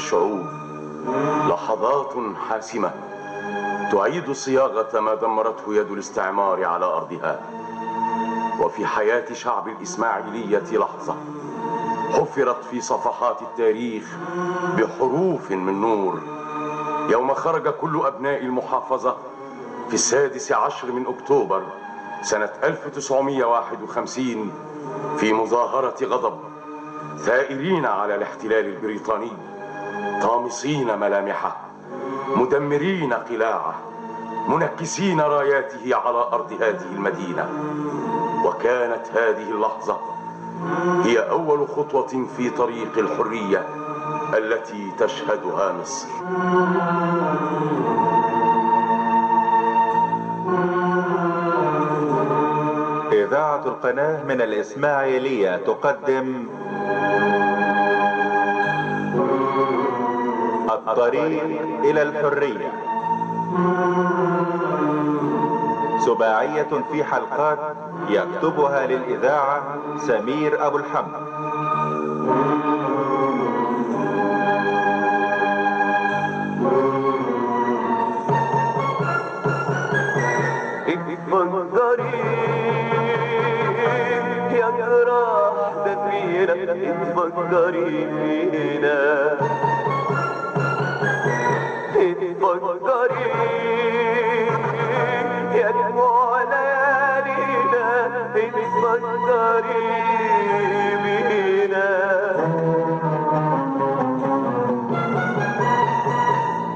الشعوب، لحظات حاسمة تعيد صياغة ما دمرته يد الاستعمار على أرضها. وفي حياة شعب الإسماعيلية لحظة حفرت في صفحات التاريخ بحروف من نور، يوم خرج كل أبناء المحافظة في 16 من أكتوبر سنة 1951 في مظاهرة غضب، ثائرين على الاحتلال البريطاني، طامسين ملامحه، مدمرين قلاعه، منكسين راياته على أرض هذه المدينة. وكانت هذه اللحظة هي أول خطوة في طريق الحرية التي تشهدها مصر. إذاعة القناة من الإسماعيلية تقدم الطريق إلى الحرية، سباعية في حلقات يكتبها للإذاعة سمير أبو الحمد. اتفجري يا جراح دفينة، اتفجري فينا، اتفجري يا دموع ليالينا، اتفجري بينا،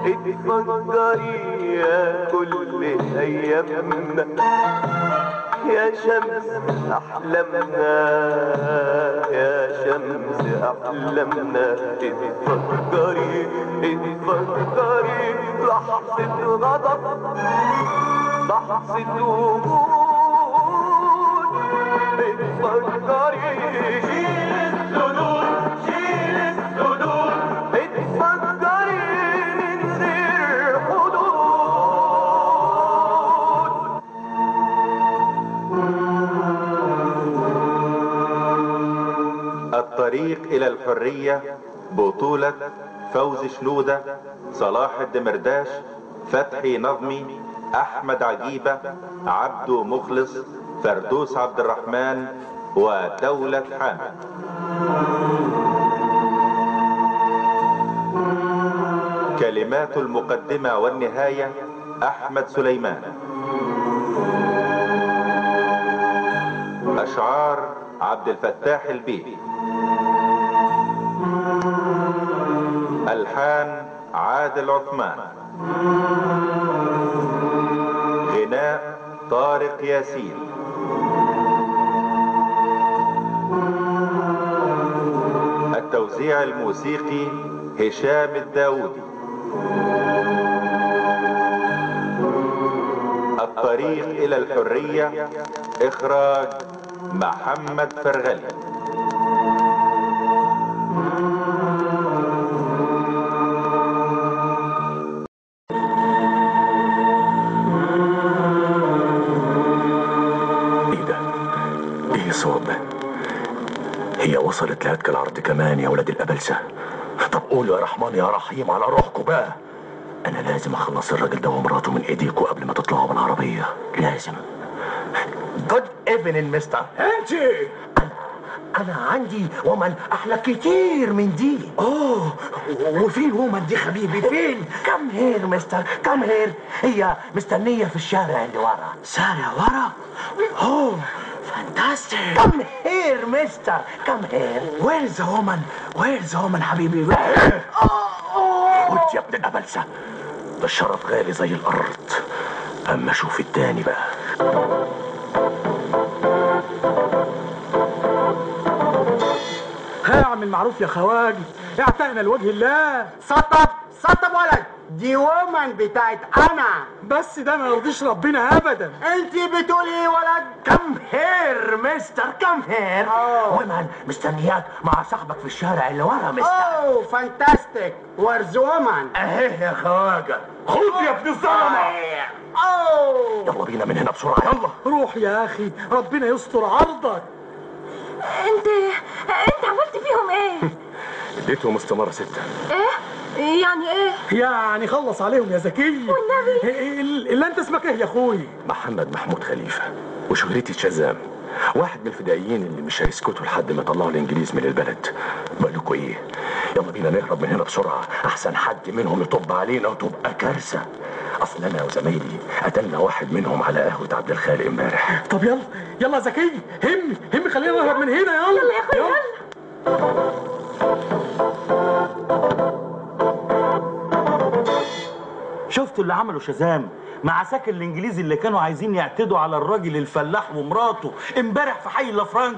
اتفجري يا كل أيامنا، يا شمس أحلامنا، يا شمس أحلامنا، اتفجري اتفجري لحظة غضب، لحظة وجود، اتفجري شيل السدود، شيل السدود، اتفجري من غير حدود. الطريق إلى الحرية، بطولة فوزي شنودة، صلاح الدمرداش، فتحي نظمي، أحمد عجيبة، عبده مخلص، فردوس عبد الرحمن، ودولة حامد. كلمات المقدمة والنهاية أحمد سليمان. أشعار عبد الفتاح البيه. ألحان عادل عثمان. غناء طارق ياسين. التوزيع الموسيقي هشام الداودي. الطريق إلى الحرية، إخراج محمد فرغلي. ايه ده؟ ايه الصوت ده؟ هي وصلت لهتك العرض كمان يا ولاد الأبلسة. طب قولوا يا رحمن يا رحيم على روحكم بقى. أنا لازم أخلص الراجل ده ومراته من إيديكوا قبل ما تطلعوا بالعربية، لازم. Good evening mister. انتي أنا عندي woman أحلى كتير من دي. أوه، وفين woman دي حبيبي؟ فين؟ Come here mister، come here. هي مستنية في الشارع اللي ورا. شارع ورا؟ Oh fantastic. Come here mister، come here. Where the woman؟ Where the woman حبيبي؟ قلت يا ابن الأبلسة، ده الشرف غالي زي الأرض. أما شوف التاني بقى. هعمل معروف يا خواجه، اعتقنا لوجه الله. سطب سطب ولد، دي woman بتاعت انا. بس ده ما يرضيش ربنا ابدا. انت بتقولي ايه ولد؟ Come here mister، come here. Woman مستنياك مع صاحبك في الشارع اللي ورا مستر. Oh fantastic، where's woman؟ اهي يا خواجه، خد يا ابن الظلمة. Oh يلا بينا من هنا بسرعة، يلا. روح يا اخي، ربنا يستر عرضك. انت عملت فيهم ايه؟ اديتهم استمارة 6. ايه؟ يعني ايه؟ يعني خلص عليهم يا زكي والنبي. اللي انت اسمك ايه يا اخوي؟ محمد محمود خليفة، وشهرتي شازام، واحد من الفدائيين اللي مش هيسكتوا لحد ما يطلعوا الانجليز من البلد. بقول لكم ايه، يلا بينا نهرب من هنا بسرعة، احسن حد منهم يطب علينا وتبقى كارثة. اصل انا وزمايلي قتلنا واحد منهم على قهوة عبد الخالق امبارح. طب يلا يلا يا زكي، همي همي خلينا نهرب من هنا. يلا يلا يا اخوي يلا. شفتوا اللي عمله شازام مع عساكر الانجليزي اللي كانوا عايزين يعتدوا على الراجل الفلاح ومراته امبارح في حي اللافرنج؟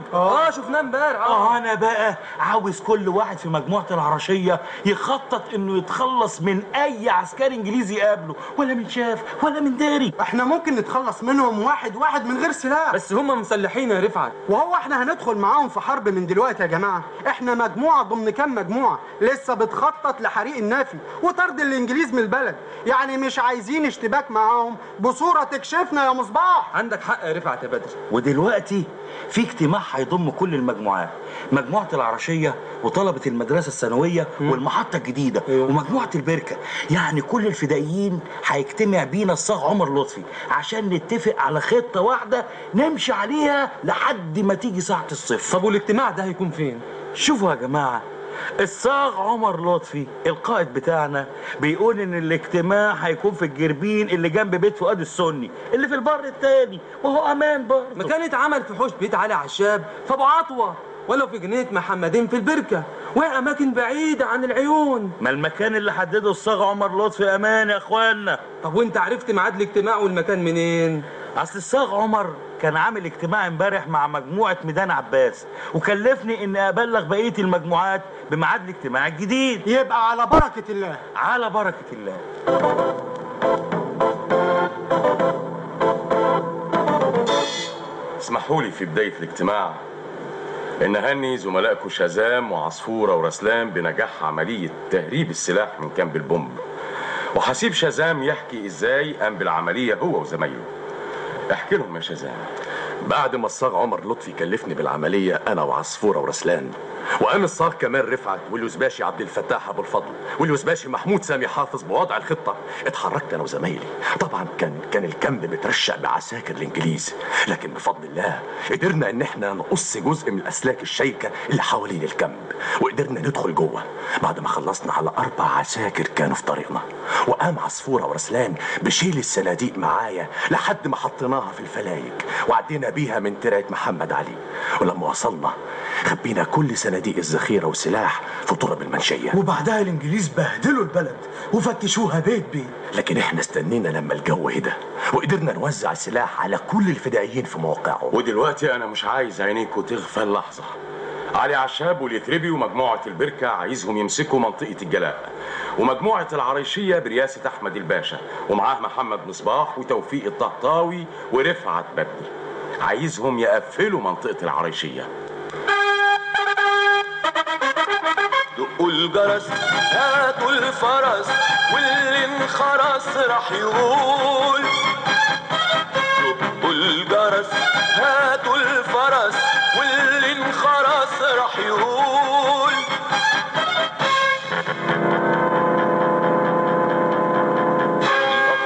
شفناه امبارح. انا بقى عاوز كل واحد في مجموعة العرشيه يخطط انه يتخلص من اي عسكري انجليزي يقابله، ولا من شاف ولا من داري. احنا ممكن نتخلص منهم واحد واحد من غير سلاح. بس هم مسلحين يا رفعت. وهو احنا هندخل معاهم في حرب من دلوقتي يا جماعة؟ احنا مجموعة ضمن كام مجموعة لسه بتخطط لحريق النافي وطرد الانجليز من البلد، يعني مش عايزين اشتباك معاهم بصورة تكشفنا يا مصباح. عندك حق يا رفعت يا بدر. ودلوقتي في اجتماع هيضم كل المجموعات، مجموعة العرشية وطلبة المدرسة الثانوية والمحطة الجديدة ومجموعة البركة، يعني كل الفدائيين هيجتمع بينا الصاغ عمر لطفي عشان نتفق على خطة واحدة نمشي عليها لحد ما تيجي ساعة الصفر. طب والاجتماع ده هيكون فين؟ شوفوا يا جماعة، الصاغ عمر لطفي القائد بتاعنا بيقول ان الاجتماع هيكون في الجربين اللي جنب بيت فؤاد السني اللي في البر التاني، وهو امان برضه. مكان اتعمل في حوش بيت علي عشاب في ابو عطوه، ولا في جنينة محمدين في البركة، وهي اماكن بعيدة عن العيون. ما المكان اللي حدده الصاغ عمر لطفي امان يا اخوانا. طب وانت عرفت ميعاد الاجتماع والمكان منين؟ اصل الصاغ عمر كان عامل اجتماع امبارح مع مجموعة ميدان عباس، وكلفني اني ابلغ بقية المجموعات بميعاد الاجتماع الجديد. يبقى على بركة الله. على بركة الله. اسمحوا لي في بداية الاجتماع ان اهني زملائكم شازام وعصفوره ورسلان بنجاح عملية تهريب السلاح من كامب البومب، وحسيب شازام يحكي ازاي قام بالعملية هو وزمايله. احكي لهم يا شازام. بعد ما الصاغ عمر لطفي كلفني بالعملية انا وعصفوره ورسلان، وقام الصاغ كمال رفعت واليوزباشي عبد الفتاح ابو الفضل واليوزباشي محمود سامي حافظ بوضع الخطة، اتحركت انا وزمايلي. طبعا كان ال camp مترشق بعساكر الانجليز، لكن بفضل الله قدرنا ان احنا نقص جزء من الاسلاك الشيكه اللي حوالين ال camp، وقدرنا ندخل جوه بعد ما خلصنا على 4 عساكر كانوا في طريقنا. وقام عصفوره ورسلان بشيل الصناديق معايا لحد ما حطيناها في الفلايك وعدينا بيها من ترعه محمد علي. ولما وصلنا خبينا كل صناديق الذخيره والسلاح في تراب المنشيه. وبعدها الانجليز بهدلوا البلد وفتشوها بيت بيت، لكن احنا استنينا لما الجو هدى وقدرنا نوزع السلاح على كل الفدائيين في مواقعهم. ودلوقتي انا مش عايز عينيكوا تغفل لحظة. علي عشاب واليتربي ومجموعة البركة عايزهم يمسكوا منطقة الجلاء، ومجموعة العريشيه برئاسة احمد الباشا ومعاه محمد مصباح وتوفيق الطهطاوي ورفعت بدر، عايزهم يقفلوا منطقة العريشيه. دقوا الجرس هاتوا الفرس واللي انخرس راح يقول. دقوا الجرس هاتوا الفرس واللي انخرس راح يقول.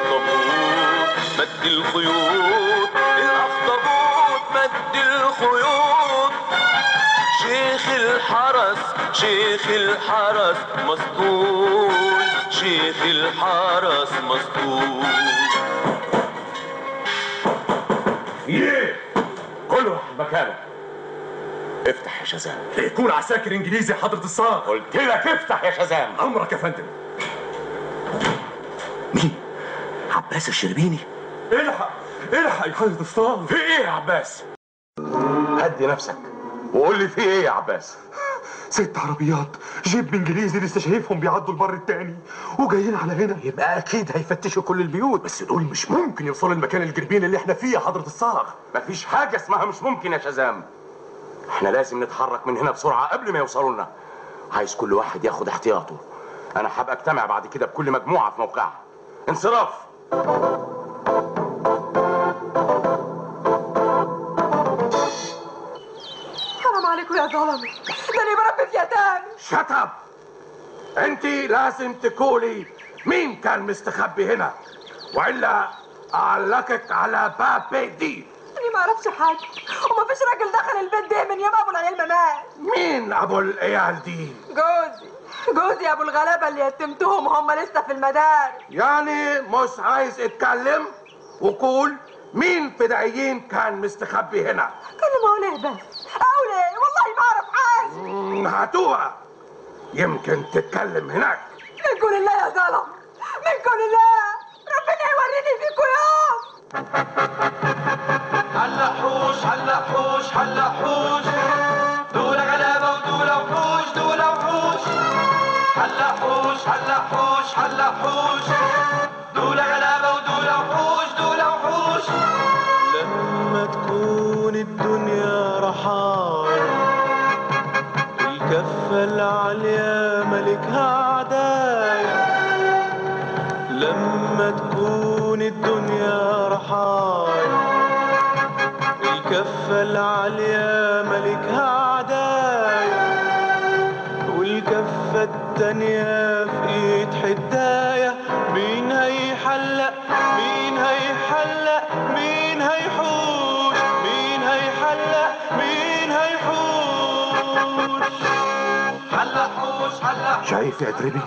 الأخطبوط مد الخيوط، الأخطبوط مد الخيوط، شيخ الحرس شيخ الحرس مسطول، شيخ الحرس مسطول. ايه؟ كل واحد مكانه. افتح يا شازام. يكون عساكر انجليزي حضرة الصاغ. قلت لك افتح يا شازام. امرك يا فندم. مين؟ عباس الشربيني؟ الحق الحق يا حضرة الصاغ. في ايه يا عباس؟ هدي نفسك وقول لي في ايه يا عباس؟ 6 عربيات جيب انجليزي لسه شايفهم بيعدوا البر التاني وجايين على هنا، يبقى اكيد هيفتشوا كل البيوت. بس دول مش ممكن يوصلوا المكان الجربين اللي احنا فيه يا حضرة الصاغ. مفيش حاجة اسمها مش ممكن يا شازام. احنا لازم نتحرك من هنا بسرعة قبل ما يوصلوا لنا. عايز كل واحد ياخد احتياطه. انا هبقى اجتمع بعد كده بكل مجموعة في موقعها. انصراف. حرام عليكم يا ظلمة، ده انا بربي في يتامى. shut up. انت لازم تقولي مين كان مستخبي هنا، والا اعلقك على باب بيت دي. انا ما اعرفش حاجة، ومفيش راجل دخل البيت ده من يوم ابو العيال ما مات. مين ابو العيال دي؟ جوزي ابو الغلابة اللي يتمتهم وهم لسه في المدارس. يعني مش عايز اتكلم وقول مين فدائيين كان مستخبي هنا؟ كلمة اقول ايه بس؟ اقول ايه؟ والله ما اعرف حاجة. هاتوها، يمكن تتكلم هناك. من كل الله يا ظلم، من كل الله، ربنا يوريني فيكم يوم. هلحوش هلحوش هلحوش، دول غلابة ودول وحوش، دول وحوش. هلحوش هلحوش هلحوش، دول غلابة ودول وحوش، دول وحوش. لما تكون الدنيا رحال، الكفة العالية ملكها عدايا. لما تكون الدنيا رحال، الكفة العالية ملكها عدايا، والكفة التانية في ايد حدايا. مين هيحلق؟ مين هيحلق؟ مين هيحوش؟ مين هيحلق؟ مين هيحوش؟ حلقوش حلق. شايف يا اتربي؟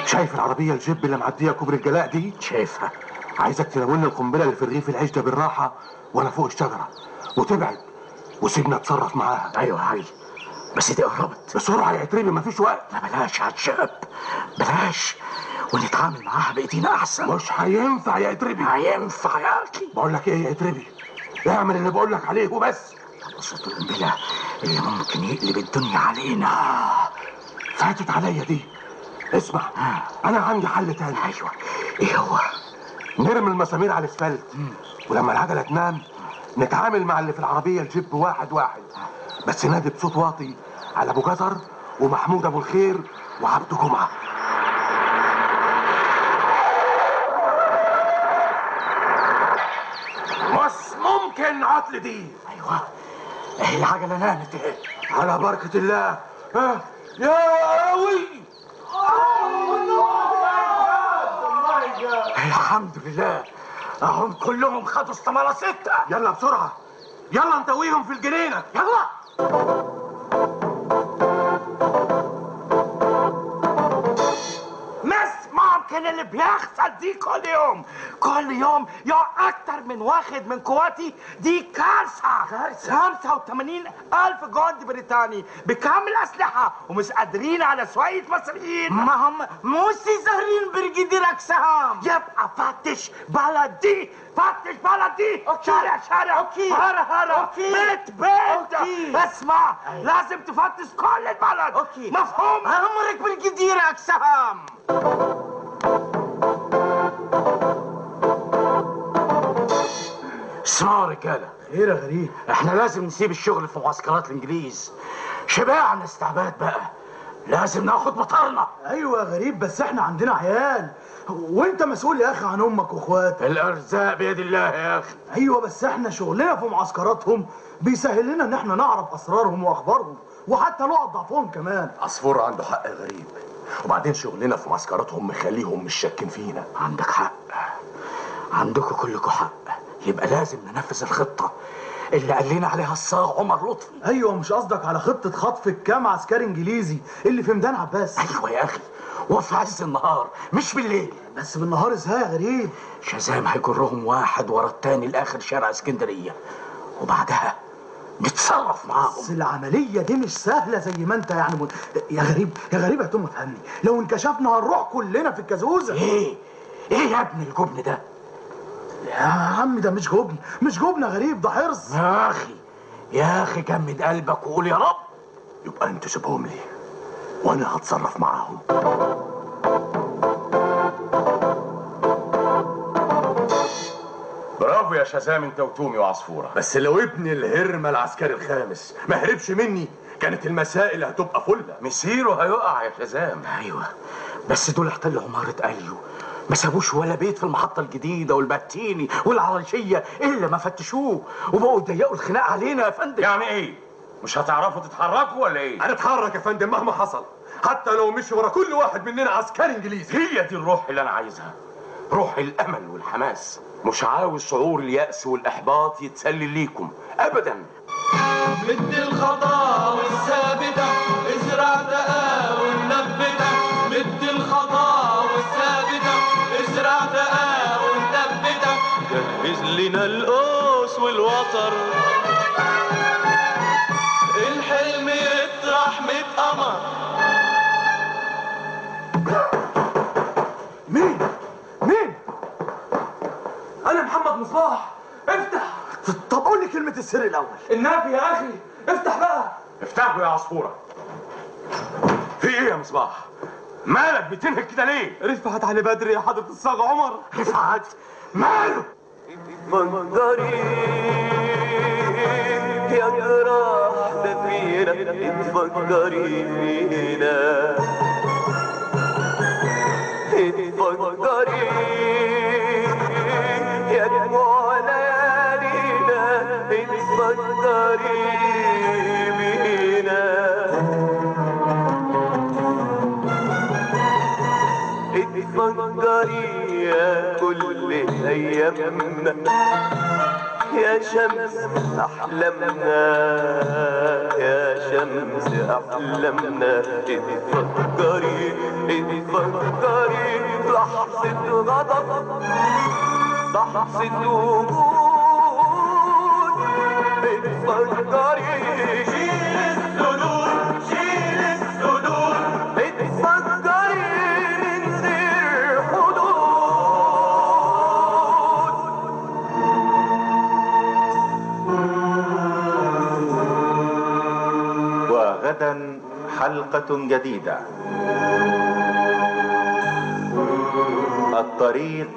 شايف العربية الجيب اللي معدية كوبري الجلاء دي؟ شايفها. عايزك تلون القنبلة اللي في رغيف العيش ده بالراحة وانا فوق الشجرة، وتبعد وسيبنا اتصرف معاها. ايوه يا علي، بس دي قربت. بسرعة يا اتربي، مفيش وقت. لا بلاش يا عشاب، بلاش، ونتعامل معاها بايدينا احسن. مش هينفع يا اتربي. هينفع يا اخي. بقول لك ايه يا اتربي، اعمل اللي بقول لك عليه وبس. طب صوت القنبلة اللي ممكن يقلب الدنيا علينا. فاتت عليا دي. اسمع، انا عندي حل تاني. ايوه، ايه هو؟ نرمي المسامير على الاسفلت، ولما العجلة تنام نتعامل مع اللي في العربية الجيب واحد واحد، بس نادي بصوت واطي على ابو جزر ومحمود ابو الخير وعبد جمعه. مش ممكن عطل دي. ايوه، اهي العجلة نامت اهي. على بركة الله. ها يا قوي. الحمد لله، اهم كلهم خدوا استمارة 6. يلا بسرعة، يلا نتويهم في الجنينة، يلا. مش ممكن اللي بيحصل دي كل يوم، كل يوم يا أكتر من واحد من قواتي. دي كارثة. 85,000 جندي بريطاني بكامل أسلحة ومش قادرين على شوية مصريين. ما هم مش ظاهرين بريجيدير أجسام. يبقى فتش بلدي، فتش بلدي. okay. شارع شارع، okay. هارة هارة، okay. بيت بيت، okay. اسمع، لازم تفتش كل البلد، okay. مفهوم؟ أمرك بريجيدير أجسام. اسمعوا يا رجاله. خير يا غريب؟ احنا لازم نسيب الشغل في معسكرات الانجليز، شبعنا استعباد بقى، لازم ناخد مطارنا. ايوه يا غريب، بس احنا عندنا عيال، وانت مسؤول يا اخي عن امك واخواتك. الارزاق بيد الله يا اخي. ايوه بس احنا شغلنا في معسكراتهم بيسهل لنا ان احنا نعرف اسرارهم واخبارهم، وحتى نقط ضعفهم كمان. عصفور عنده حق يا غريب، وبعدين شغلنا في معسكراتهم مخليهم مش شاكين فينا. عندك حق، عندكم كلكم حق. يبقى لازم ننفذ الخطة اللي قال لنا عليها الصاغ عمر لطفي. ايوه، مش قصدك على خطة خطف الكام عسكري انجليزي اللي في ميدان عباس؟ ايوه يا اخي، وفي عز النهار مش بالليل. بس بالنهار ازاي يا غريب؟ شازام هيجرهم واحد ورا التاني لاخر شارع اسكندرية، وبعدها نتصرف معاهم. بس العملية دي مش سهلة زي ما انت يعني يا غريب، يا غريب يا توم افهمني، لو انكشفنا هنروح كلنا في الكازوزة. ايه ايه يا ابن الجبن ده؟ يا عم ده مش جبن، مش جبن يا غريب، ده حرص. يا اخي يا اخي جمد قلبك وقول يا رب. يبقى انتوا سيبهم لي وانا هتصرف معاهم. برافو يا شازام انت وتومي وعصفوره. بس لو ابن الهرمه العسكري الخامس ما هربش مني كانت المسائل هتبقى فله. مسيره هيقع يا شازام. ايوه بس دول احتلوا عمارة اليو، ما سابوش ولا بيت في المحطة الجديدة والباتيني والعرشية إلا ما فتشوه، وبقوا يضيقوا الخناق علينا يا فندم. يعني إيه؟ مش هتعرفوا تتحركوا ولا إيه؟ هنتحرك يا فندم مهما حصل، حتى لو مشي ورا كل واحد مننا عسكري انجليزي. هي دي الروح اللي انا عايزها، روح الامل والحماس. مش عاوز شعور اليأس والاحباط يتسلل ليكم ابدا. مد الخضار والثابته، ازرع تقاوي ونبته. مد الخضار والثابته، ازرع تقاوي ونبته. جهز لنا القوس والوتر، الحلم يطرح 100 قمر. مين؟ مين؟ أنا محمد مصباح، افتح. طب قول لي كلمة السر الأول. النبي يا أخي، افتح بقى. افتحوا يا عصفورة. في إيه يا مصباح؟ مالك بتنهك كده ليه؟ رفعت علي بدري يا حضرة الصاغ عمر. رفعت؟ ماله؟ فكري يا جراح دفينة، اتفكري فينا، اتفكري يا دموع ليالينا، اتفكري بينا، اتفكري يا كل أيامنا، يا شمس أحلامنا، يا شمس أحلامنا. اتفكري اتفكري لحظة غضب، لحظة وجود. اتفكري شيل السدود، شيل السدود. اتفكري من غير حدود. وغدا حلقة جديدة، الطريق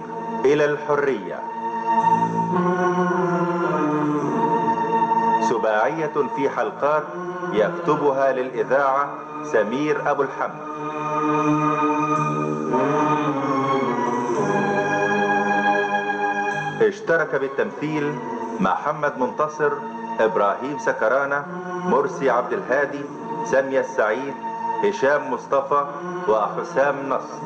إلى الحرية، سباعية في حلقات يكتبها للإذاعة سمير أبو الحمد. اشترك بالتمثيل محمد منتصر، إبراهيم سكرانة، مرسي عبد الهادي، سامية السعيد، هشام مصطفى، وحسام نصر.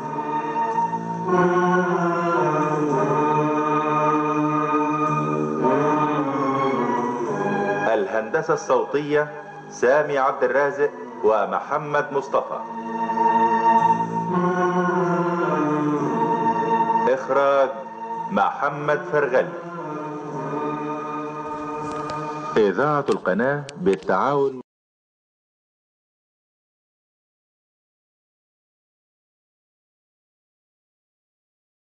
الهندسة الصوتية سامي عبد الرازق ومحمد مصطفى. إخراج محمد فرغلي. إذاعة القناة بالتعاون